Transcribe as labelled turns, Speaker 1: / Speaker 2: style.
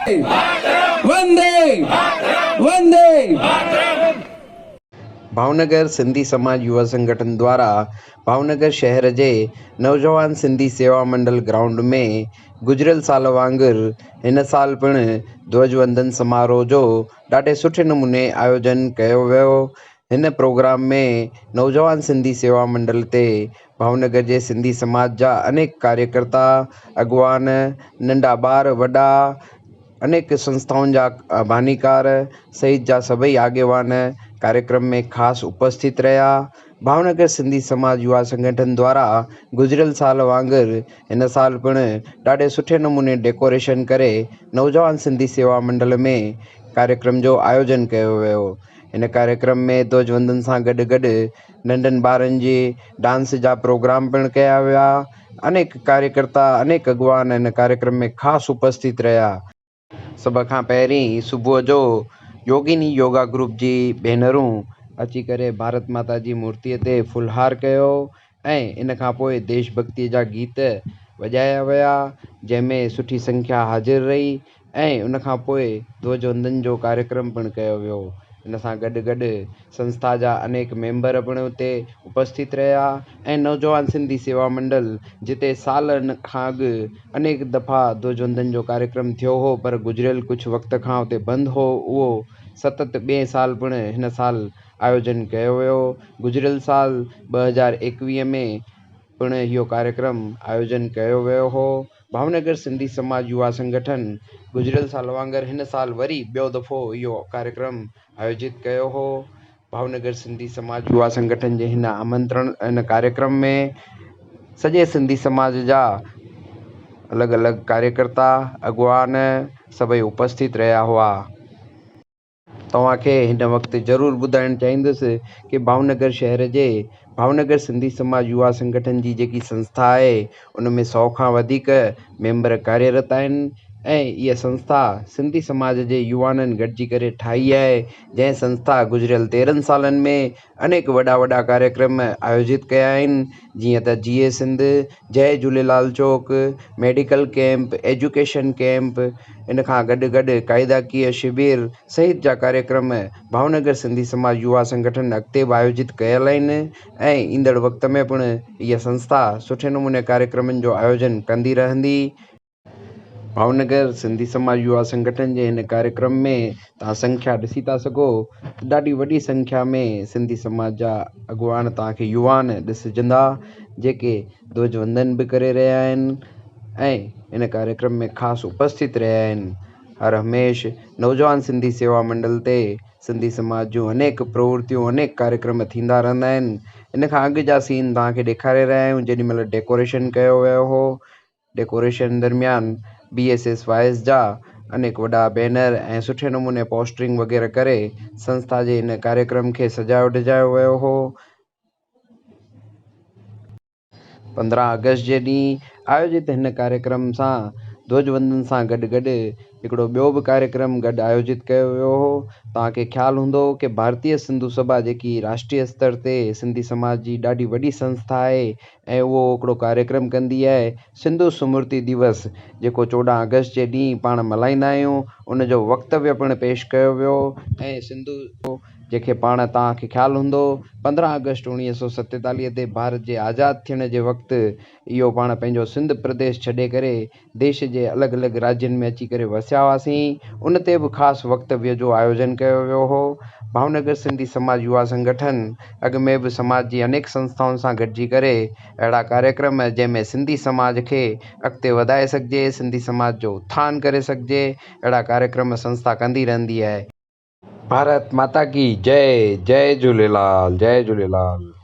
Speaker 1: وندي وندي.
Speaker 2: ڀاونگر سنڌي سماج يووا سنگٺن دوارا ڀاونگر شهر جي نوجوان سنڌي سيوا منڊل گرائونڊ ۾ گذريل سال وانگر هن سال پڻ ڌوج وندن سماروهه جو ڏاڍي سٺي نموني آيوجن ڪيو ويو. هن پروگرام ۾ نوجوان سنڌي سيوا منڊل تي ڀاونگر جي سنڌي سماج جا انيڪ ڪاريڪرتا، اڳواڻ، ننڍا ٻار وڏا، انيڪ سنسٿائن جا بانيڪار سهت جا سڀئي آڳيوان ڪاريڪرم ۾ خاص اپسٿت رهيا. ڀاونگر سنڌي سماج يووا سنگٺن دوارا گذريل سال وانگر هن سال پڻ ڏاڍي سٺي نموني ڊيڪوريشن ڪري نوجوان سنڌي سيوا منڊل ۾ ڪاريڪرم جو آيوجن ڪيو ويو. هن ڪاريڪرم ۾ ڌوجوندن سان گڏ گڏ ننڍن ٻارن جي ڊانس جا پروگرام پڻ ڪيا ويا. انيڪ ڪاريڪرتا انيڪ اڳواڻ هن ڪاريڪرم ۾ خاص اپسٿت رهيا. سڀ کان پهرين صبح جو يوگيني يوگا گروپ جي ڀينرون اچي ڪري ڀارت ماتا جي مورتيء تي ڦلهار ڪيو ۽ ان کان پوء ديش ڀڳتيء جا گيت وڄايا ويا، جنهن ۾ سٺي سنکيا حاضر رهي ۽ ان کان پوء ڌوج وندن جو ڪاريڪرم پڻ ڪيو ويو. ان سان گڏ گڏ سنسٿا جا انيڪ ميمبر پڻ اتي اپسٿت رهيا ۽ نوجوان سنڌي سيوا منڊل جتي سالن کان اڳ انيڪ دفعا ڌوج وندن جو ڪاريڪرم ٿيو هو پر گذريل ڪجهه وقت کان اتي بند هو اهو ستت ٻئين سال پڻ هن سال آيوجن ڪيو ويو. گذريل سال 2021 ۾ پڻ اهو ڪاريڪرم آيوجن ڪيو ويو هو. ڀاونگر سنڌي سماج يووا سنگٺن گذريل سال وانگر هن سال وري ٻيو دفعو اهو ڪاريڪرم آيوجت ڪيو هو. ڀاونگر سنڌي سماج يووا سنگٺن جي هن آمنترڻ هن ڪاريڪرم ۾ سڄي سنڌي سماج جا الڳ الڳ ڪاريڪرتا اڳواڻ سڀئي اپسٿت رهيا هئا. توهان کي هن وقت ضرور ٻڌائڻ چاهيندس ڪي ڀاونگر شهر جي ڀاونگر سنڌي سماج يووا سنگٺن جي جيڪي سنسٿا آهي ان ۾ سئو کان وڌيڪ ميمبر ڪاريرت آهن ۽ اها سنسٿا سنڌي سماج جي يووانن گڏجي ڪري ٺاهي آهي جنهن سنسٿا گذريل 13 سالن ۾ انيڪ وڏا وڏا ڪاريڪرم آيوجت ڪيا آهن جيئن ته جيئي سنڌ، جئي Jhulelal Chowk, medical camp, education camp, ان کان گڏ گڏ قاعداڪيه شبير سهت جا ڪاريڪرم ڀاونگر سنڌي سماج يووا سنگٺن اڳتي به آيوجت ڪيل آهن ۽ ايندڙ وقت ۾ پڻ اها سنسٿا سٺي نموني ڪاريڪرمن جو آيوجن ڪندي رهندي. ڀاونگر سنڌي سماج يووا سنگٺن جي هن ڪاريڪرم ۾ توهان سنکيا ڏسي ٿا سگهو ته ڏاڍي وڏي سنکيا ۾ سنڌي سماج جا اڳواڻ توهان کي يووان ڏسجندا جيڪي ڌوج وندن به ڪري رهيا آهن ۽ هن ڪاريڪرم ۾ خاص اپسٿت رهيا آهن هر هميشھ نوجوان سنڌي سيوا منڊل تي سنڌي سماج جون انيڪ پرورتيون انيڪ ڪاريڪرم ٿيندا رهندا آهن ان کان اڳ جا سين توهان کي ڏيکاري رهيا آهيون جيڏي مهل ڊيڪوريشن ڪيو ويو هو ڊيڪوريشن درميان بي ايس ايس وائيس جا انيڪ وڏا بينر ۽ سٺي نموني پوسٽرنگ وغيره ڪري سنسٿا جي ان ڪاريڪرم کي سجايو ڊجايو ويو هو. 15 آگسٽ جي ڏينهن آيوجت هن ڪاريڪرم سان ڌوج وندن سان گڏ گڏ هڪڙو ٻيو به ڪاريڪرم گڏ آيوجت ڪيو ويو هو. توهان کي خيال هوندو ڪي ڀارتيه سنڌو سڀا جيڪي راشٽريه استر تي سنڌي سماج جي ڏاڍي وڏي سنسٿا آهي ۽ اهو هڪڙو ڪاريڪرم ڪندي آهي سنڌو سمرتي ديوس جيڪو 14 آگسٽ جي ڏينهن پاڻ ملهائيندا آهيون ان جو وڪتويه پڻ پيش ڪيو ويو ۽ سنڌو جنهن کي پاڻ توهان کي خيال هوندو 15 آگسٽ 1947 تي ڀارت جي آزاد ٿيڻ جي وقت اهو پاڻ پنهنجو سنڌ پرديش ڇڏي ڪري ديش جي الڳ الڳ راجين ۾ اچي ڪري وسيا هئاسين ان تي به خاص وڪتويه جو آيوجن ڪيو ويو هو. ڀاونگر سنڌي سماج يووا سنگٺن اڳ ۾ به سماج جي انيڪ سنسٿائن سان گڏجي ڪري اهڙا ڪاريڪرم جنهن ۾ سنڌي سماج کي اڳتي وڌائي سگهجي سنڌي سماج جو اٿان ڪري سگهجي اهڙا ڪاريڪرم سنسٿا ڪندي رهندي آهي. ڀارت ماتا ڪي جئي جئي جهوليلال جئي جهوليلال.